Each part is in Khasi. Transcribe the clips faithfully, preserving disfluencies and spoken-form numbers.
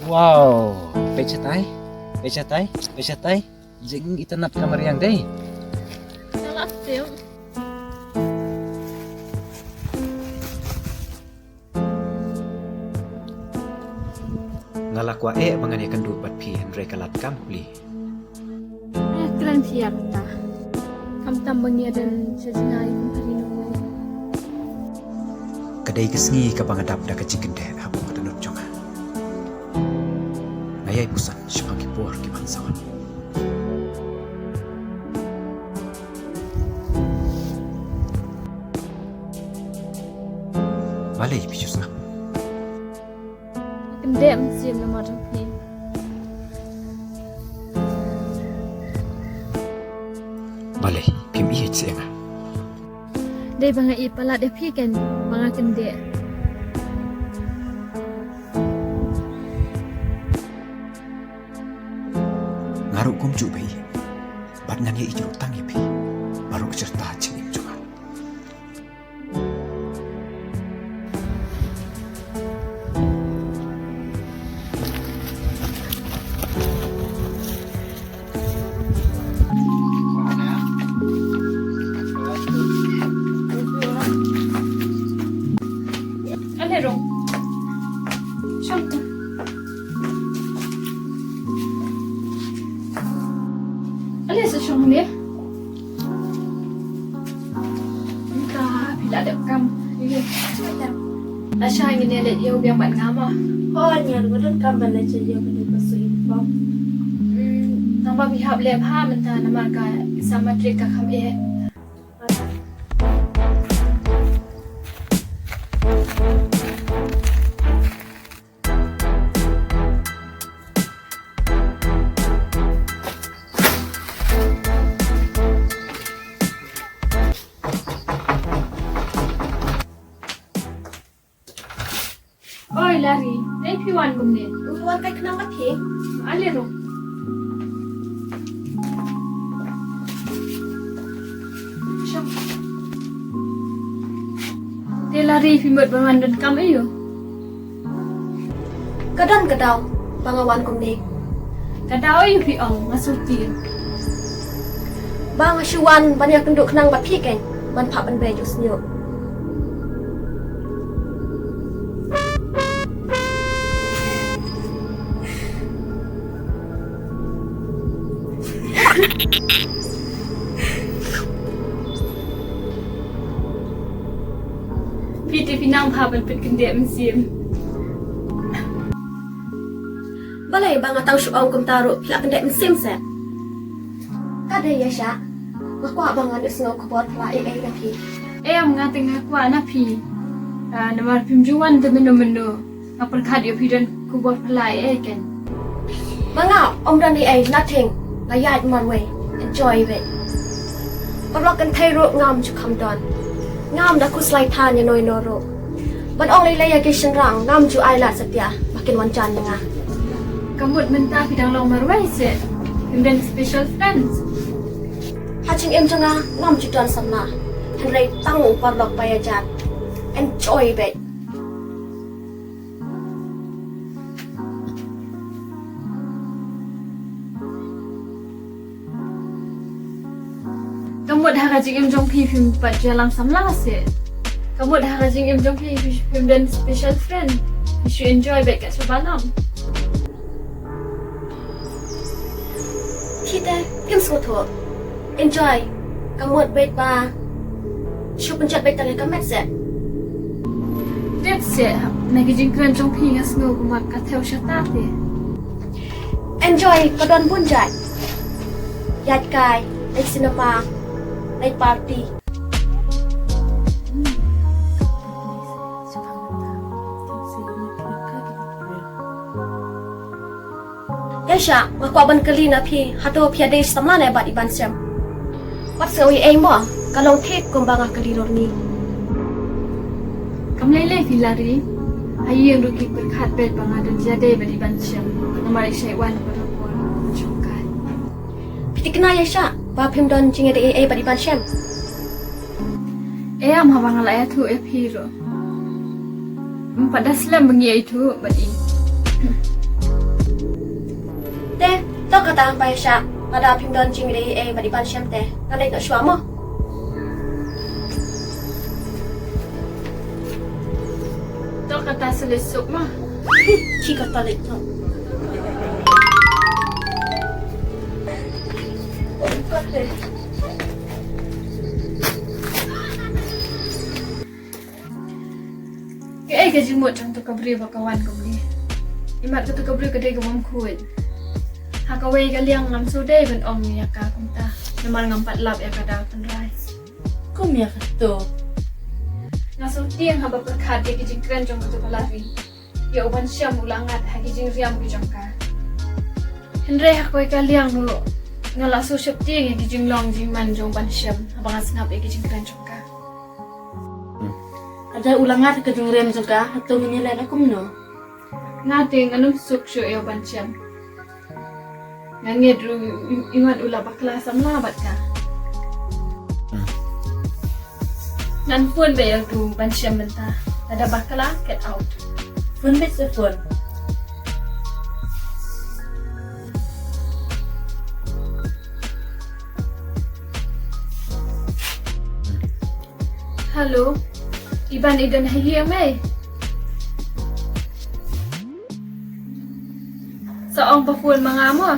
Wow, peit shatai, peit shatai, peit shatai. Jingitynnad ka mariang dei. Salah stem. Nga la kwah eh ba ngan ïakynduh bad phi hynrei ka lad kam pli. Nga kren thiar ta. Khamtam ba ngi ïadon sha jngai kum kali nongwei. Ka dei ka sngi kaba nga dap da ka jingkyndeh ha bor dohnud jong nga. Nga ïai puson shaphang ki por kiban sa wan. Balei phi shu sngap? Kyndeh mynsiem namar jong phi. Balei phim ïeit seh ïa nga? Dei ba nga ïeit palat ïa phi kan ba nga kyndeh. Nga ruh kumjuh ba ïeit. Bad ngan ïeit ruh tang ïa phi. Baroh shirta jingim jong nga. Ale rong. Shong. Ale sa shong ne. Ka phi la dep kam. Ïa. Lasha ngin ïa leit ïew biang bad nga mo. Hooid, nga ruh nga don kam ban leit sha ïew ban leit pynsuh uniform. Hmm, tang ba phi hap leh bha mynta namar ka exam matric ka kham eh. Oi, Lari, dei phi wan kumne? Nga wan kai khnang bad phi. Ale ruh. Shong. Te Lari, phi mut ban wan donkam aïu? Ka don ka daw ba nga wan kumne. Ka daw aïu phi ong, nga sngewthuh. Ba nga shu wan ban ïakynduh khnang bad phi keiñ, ban phah ban beh juh sniuh. Phi te phi nang bha ban pynkyndeh mynsiem. Balei ba nga tang shu ong kumta ruh phi la kyndeh mynsiem seh? Ka dei ïa sha nga kwah ba ngan ïohsngew khubor phylla ei ei na phi. Em, nga te nga kwah na phi. Ah, namar phim ju wan te mynno mynno. Nga pyrkhat ïoh phi don khubor phylla ei ei keiñ. Ma nga ym don ei ei, nothing. Nga ïaid marwei, enjoy beit. Paralok kynthei ruh ngam ju kham don. Ngam da khuslai than ïano ïano ruh. Ban ong lei lei ïa ki shynrang ngam ju ai lad satia ba kin wan jan ïa nga. Ka mut mynta phi dang long marwei seh, phim don special friends. Ha jingim jong nga ngam ju don samla. Hynrei tang u paralok ba ïa jan. Enjoy beit. Ka mut ha ka jingim jong phi phim pat ïalang samla seh. Ka mut ha ka jingim jong phi phim don special friend. Phi shu enjoy beit kat shaba long. Phi te phim sngewthuh. Enjoy. Ka mut beit ba shu pynjot beit tang ïa ka met seh. Tet seh, na ki jingkren jong phi nga sngew kumba ka thew shata te. Enjoy ka don bun jait. Ïaid kai, leit cinema, leit party. Ïa sha, nga kwah ban kylli na phi, hato phi ïadei samla ne bad i Ban Shem? Wat sngew ei ei mo, ka long thik kumba nga kylli ror ngi. Kam lei lei phi Lari, ha ïing ruh ki pyrkhat beit ba nga don ïadei bad i Ban Shem, namar i shait wan bad rapor jong kai. Phi thikna ïa sha, ba phim don jingïadei ei ei bad i Ban Shem. Em, haba nga la ïathuh ïa phi ruh. Ym pat da slem ba ngi ïathuh bad i. To kata, bai sha, lada phim don jingïadei ei bad i Ban Shem te, ngan leit noh shuwa mo. To kata, sa leit suk mo. Ki kata leit noh. Kaei ka jingmut jong tu ka briew ba ka wan kumne? Imat ka tu ka briew ka dei ka bym khuid. Ha kawei ka liang ngam shu dei ban ong ïa ka kumta, namar ngam pat lap ïa ka daw tynrai. Kum ïa ka tu. Nga shu tieng haba pyrkhat ïa ki jingkren jong ka tu ka lari. Ïa u Ban Shem u la ngat ha ki jingriam ki jong ka. Hynrei ha kawei ka liang ruh nga la shu sheptieng ïa ki jinglong jingman jong u Ban Shem haba nga sngap ïa ki jingkren jong ka. Lada u la ngat ha ki jingriam jong ka, hato ngin ïaleh kumno? Nga te ngan ym suk shuh ïa u Ban Shem. Nga ngeit ruh i, i, imat u la bakla samla bad ka. Hmm. Ngan phone beit ïa u Ban Shem mynta. Lada bakla, get out. Phone beit, sa phone. Hello. I Ban, i don ha ïing mei? Sa ong ba phone ma nga mo.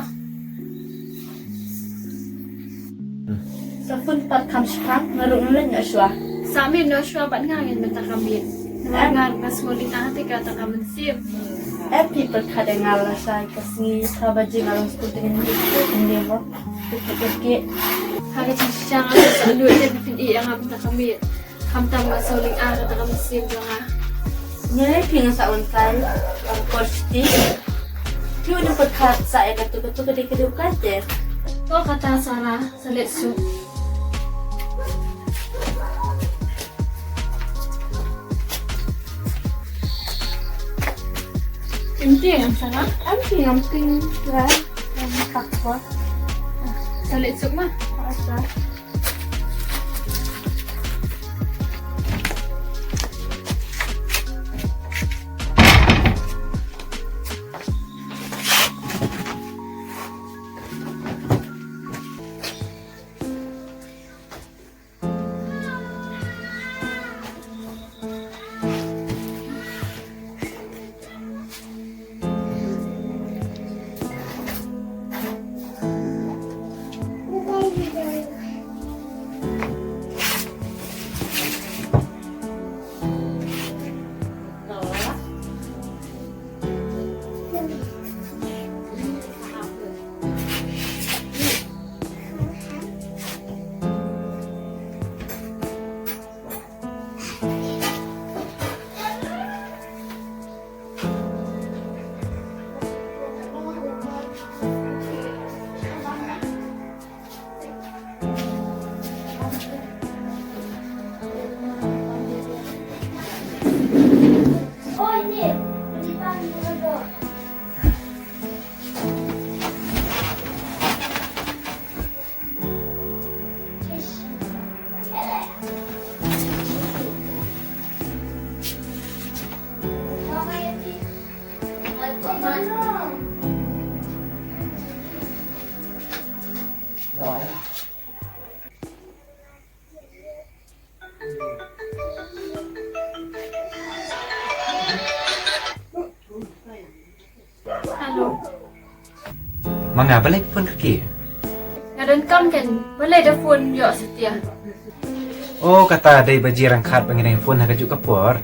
Sa phone pat kham shipang, nga ruh nga leit noh shuwa. Sa mih noh shuwa bad nga, ngin mynta ka miet. Namar nga, nga sngewlyngngoh te kata ka mynsiem. Eh, phi pyrkhat ïa nga lashai ka sngi, phra baje nga long skul te ngin miet, ngin miet mo. Phi pyrkhat. Ha ka jingshisha nga sa lut te phin ïeh ïa nga mynta ka miet. Khamtam nga sngewlyngngoh kata ka mynsiem jong nga. Ngi lei phi, nga sa wan kai, um, por shuti. Phi wan pyrkhat sa ïa katu, katu ka dei ka dei u kai te. To kata Sara, sa leit suk. Em ti ngam Sara? Em ti ngam ting rai, ngam tak por. Sa leit suk ma. Asa. Hello. Ma nga, balei phone kyrkieh? Nga donkam kan, balei da phone ïoh satia? Oh, kata dei ba jia ryngkat ba ngi dang phone ha kajuh ka por.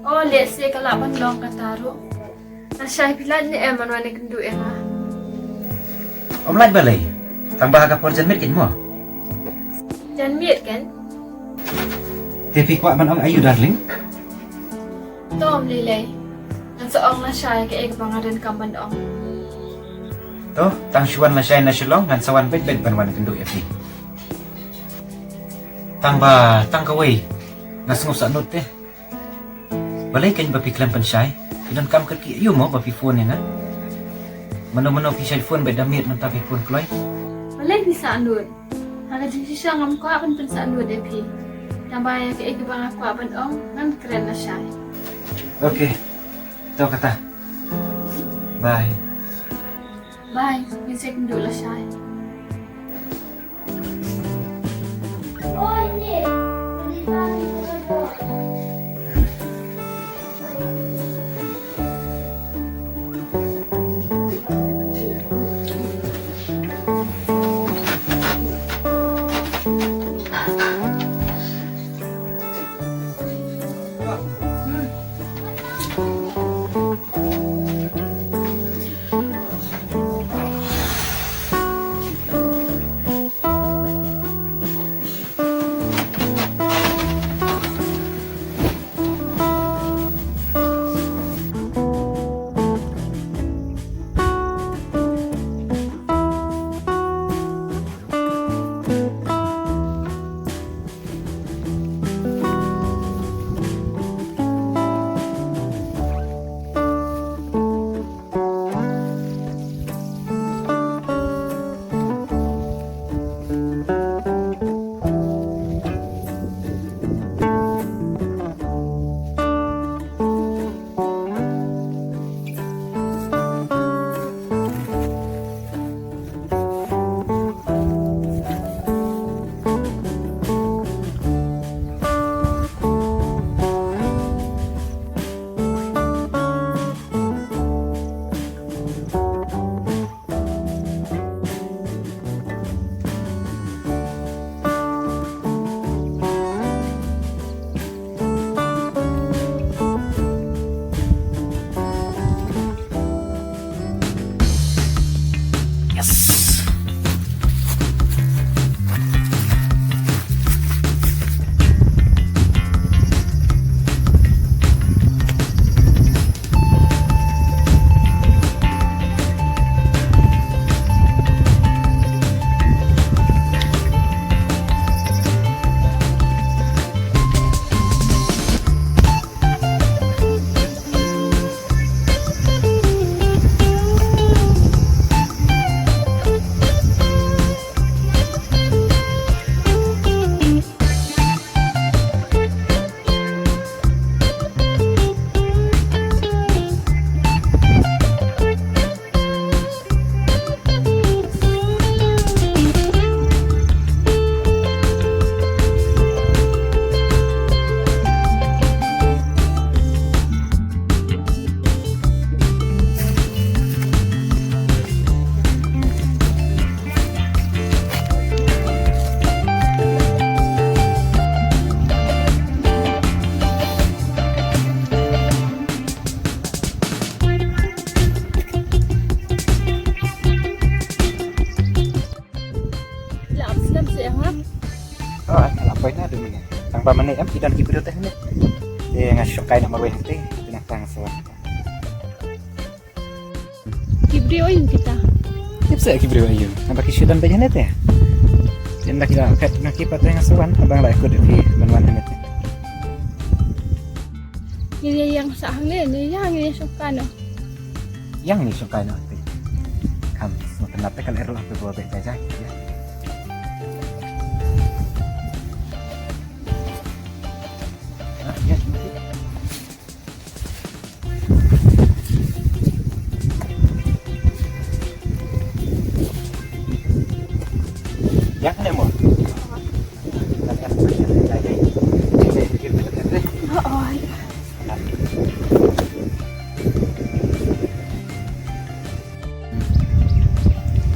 Oh, lehse ka lah ban long kata ruh. Lashai, phi lait ne em ban wan kynduh ïa nga? Ym lait balei. Tang ba ha ka por janmiet kan mo. Janmiet kan? Te phi kwah ban ong aiu, darling? To ym lei lei. Ngan sa ong lashai kaei kaba nga donkam ban ong. To, tang shu wan lashai na Shillong, ngan sa wan beit beit ban wan kynduh ïa phi. Tang ba, tang kawei. Nga sngewsih nud te. Balei kan ba phi khlem pynshai? Phi donkam kyrkieh aiu mo ba phi phone ïa nga? Mano mano phi shait phone beit da miet mynta phi phone kloi? Balei phi sah nud? Ha ka jingshisha ngam kwah ban pynsah nud ïa phi. Tang ba ïa kaei kaba nga kwah ban ong ngan kren lashai. Okay. To kata. Bye. Bye, ngin sa ïakynduh lashai. La ap slem seh ha. Oh, la poi na dum ne. Tang ba mane em ki don ki briew te ne. Te nga shongkai na marwei hangte. Te na tang sa. Ki briew aïu kita? Tip seh ki briew aïu. Naba ki shu don bad hangne te. Te nda ki la phet na ki pat te nga sa wan. Naba nga la ikut phi ban wan hangne te. Ngin ïa ïeng sah hangne ne ïa ngin ïa shongkai noh. Ïa ngin ïa shongkai noh te. Kham sngewtynnat te ka lyer ruh hangto ba beh jai jai. Ïa. Ah, ïa. Ïa kane mo.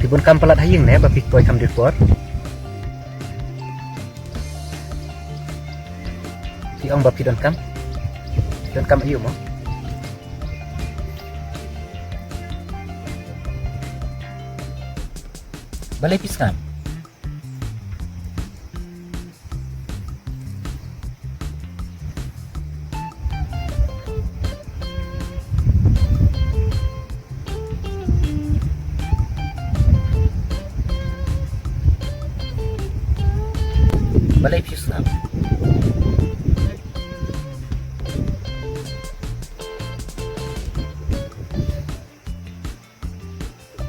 Phi bun kam palat ha ïing ne ba phi poi kham dei por. Phi ong ba phi don kam. Phi don kam aïu mo? Balei phi sngap? Balei phi sngap?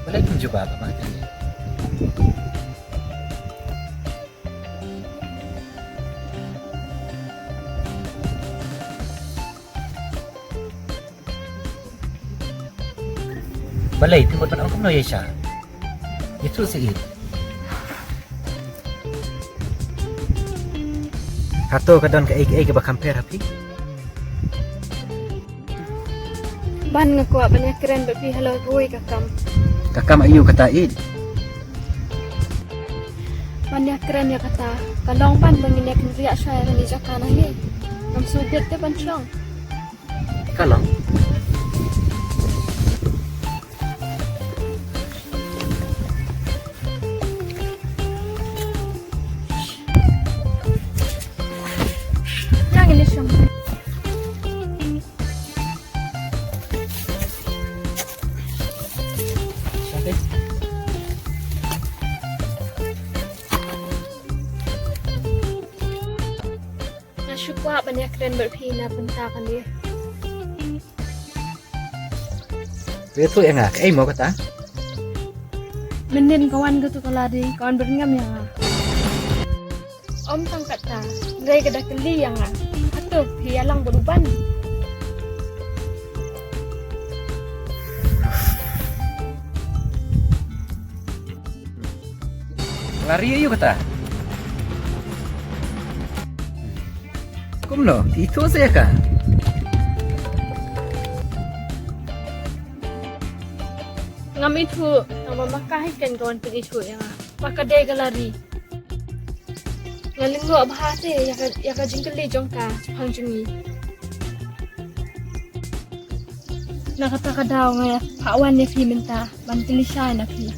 Balei phim jubab ba ma kane? Balei phim mut ban ong kumno ïa sha? Ïathuh sa ïeit. Hato ka don kaei kaei kaba kham pher ha phi? Ban, nga kwah ban ïakren bad phi halor kawei ka kam. Ka kam aïu kata ïeit? Ban ïakren ïa kata, ka long ban ba ngin ïakynriah shuwa ïa kane ka jaka nangne. Ngam sngewbit te ban shong. Ka long. Ïa ngin ïa shong. Nga shu kwah ban ïakren bad phi na bynta kane. Phi ïathuh ïa nga, kaei mo kata? Mynnin ka wan katu ka lari, ka wan byrngem ïa nga. Ym tang kata, hynrei ka da kylli ïa nga. Hato phi ïalang bad u Ban? Lari aïu kata? Kumno, ithuh sa ïa ka? Ngam ithuh, tang ba ma ka hi keiñ ka wan pynithuh ïa nga ba ka dei ka lari. Nga lyngngoh bha te ïa ka, ïa ka jingkylli jong ka shaphang jong ngi. Na kata ka daw nga ïa phah wan ïa phi mynta ban kylli shai na phi.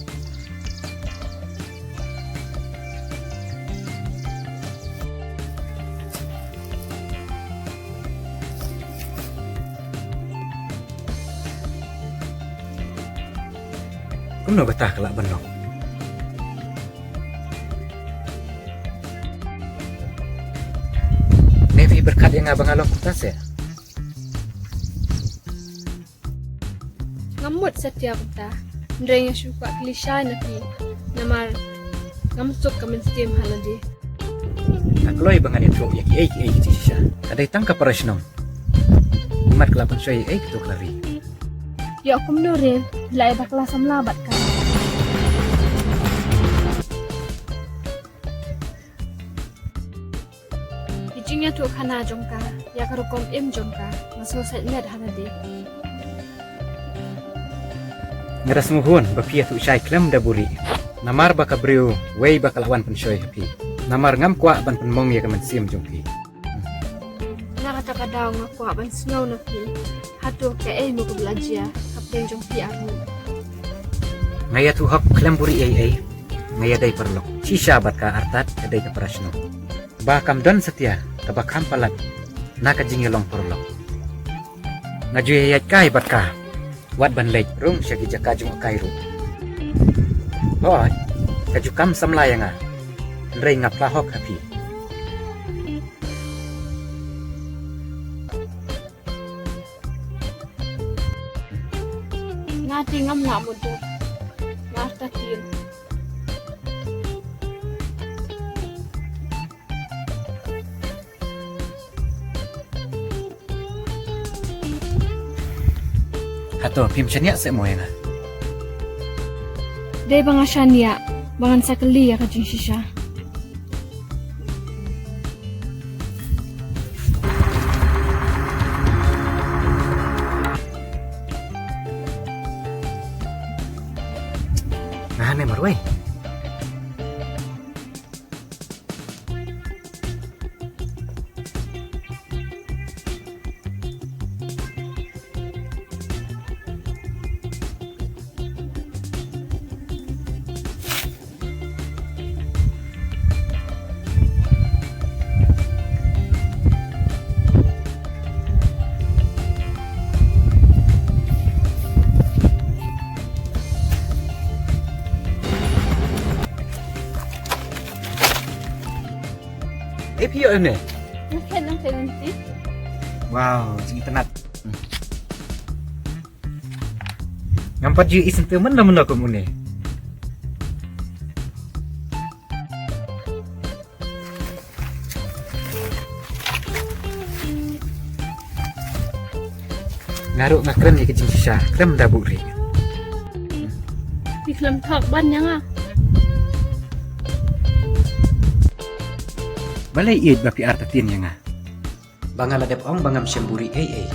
Kumno kata ka lah ban long? Ne phi pyrkhat ïa nga ba nga long kumta se? Ngam mut satia kumta. Hynrei nga shu kwah kylli shai na phi. Namar ngam suk ka mynsiem ha lade. Nga kloi ba ngan ïathuh ïa kiei kiei ki jingshisha. Ka dei tang ka para shnong. Imat ka la pynshoi ïa ei kito ki lari. Ïoh kumno re, la ïa bakla samla bad ka. Ki jingïathuh khana jong ka ïa ka rukom im jong ka, nga sngewsih met ha lade. Nga da sngewhun ba phi ïathuh shai khlem da buhrieh. Namar ba ka briew wei ba ka la wan pynshoi ha phi. Namar ngam kwah ban pynmong ïa ka mynsiem jong phi. Na kata ka daw nga kwah ban sngew na phi. Hato kaei mo kaba la jia hapdeng jong phi arngut? Nga ïathuh hok khlem buhrieh ei ei. Nga ïadei paralok. Shisha bad ka artat ka dei ka para shnong. Ba kam don satia kaba kham palat na ka jingïalong paralok. Nga ju ïaid kai bad ka wat ban leit rung sha ki jaka jngohkai ruh. Hooid, ka ju kam samla ïa nga. Hynrei nga phla hok ha phi. Nga te ngam lah mutdur. Nga artatien. Hato phim shaniah seh mo ïa nga? Dei ba nga shaniah ba ngan sa kylli ïa ka jingshisha. Nga hangne marwei. Ei phi ïoh ïa une? Nang khet nang khet nanti. Wow, jingitynnat. Ngam pat ju ïohi syntiew mynno mynno kum une. Nga ruh nga kren ïa ka jingshisha khlem da buhrieh. Phi Khlem thok ban ïa nga. Balei ïeit ba phi artatien ïa nga? Ba nga la dep ong ba ngam shem buri ei ei.